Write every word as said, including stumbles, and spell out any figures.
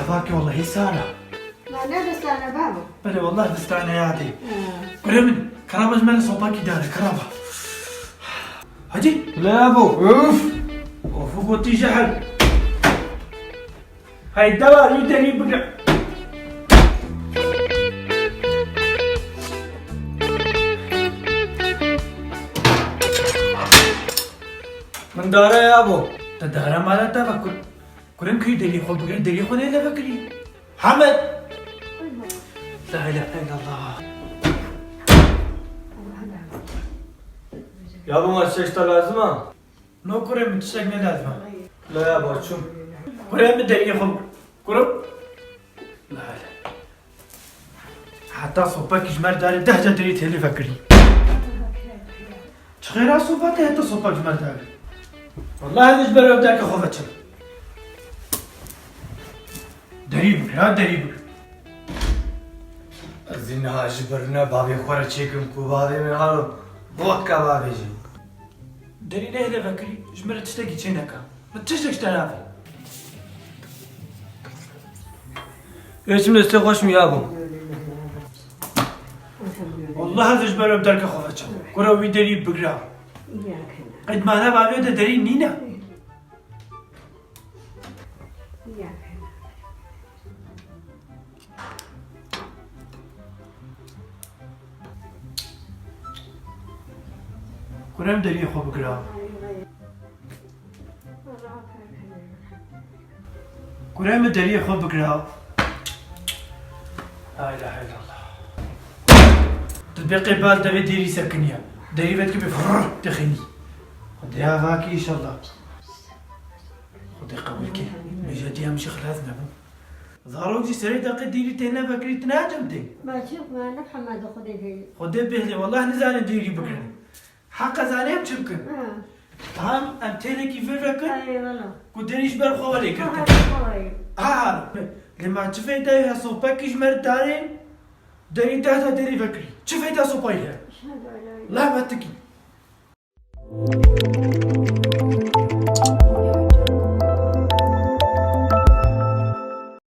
Bak wallahî sar e. Ma ne distane babo? Belê wallah distane yadê. Ha. Kurê min, keraba ji me re sopakî dane, keraba. Hadi. Lê abo, uf. Of, gotî jehil. Hey, dewar, wî derî bigre. Min dare ya bo. Te dare mala te ve kur. Kurim kî derî xwe bigre, derî xwe nê leve kirî. Hemed. La ilahe illallah. Ya bo, ma şeş te lazim ha? No kurê min, tiştek ne lazim e. La ya bo, çûm. Kurê min deriyê xwe. Kurim. La hele. Heta sopek ji me re darê deh de derî têlî vekirî. Çi xêra sopa te heta sopek ji me re darê. Wallahî ez ji ber ev derke xwe veçim. Derî bigir, ha derî bigir. Ez ê niha ji birine bavê xwe re çêkim ku bavê min halo vodka bavêje. Derî nehêle vekirî, ji min re tiştekî çêneka. Min tiştek ji te navê. Ê çim destê xweş mi ya bû. Wallah ez ji ber ev derke xwe veçim. Kura wî derî bigira. Qedmana bavê de derî nîne. Kurem deriyê xwe bigira. Kurem deriyê xwe bigira. La ilahe illallah. Tu bê qê bal devê derî sekiniye. Derî vedikî bê fırr dixinî. Xwedê ya vakî inşallah. Xwedê qebûl kê. Mêjetiya min jî xilas nebû. Zarok jî serê deqê dêrî têne vekirî, tu ne ecem tê. Ma çi ku ne hema de Xwedê bêlî. Xwedê bêlî, wallah nizanin dêrî bikirin. Heqa zanê em çi bikin. Ha. Tam em têlekî vir vekin. Ay, wala. Ku dêrî ji ber xwe welê Ha, girtin. Ha, ha, ha. Lê ma çi feyda ye, sopekî ji me re darên, derî deh de dêrî vekirî. Çi feyda sopayî heye? Şahane. Lehmetikî.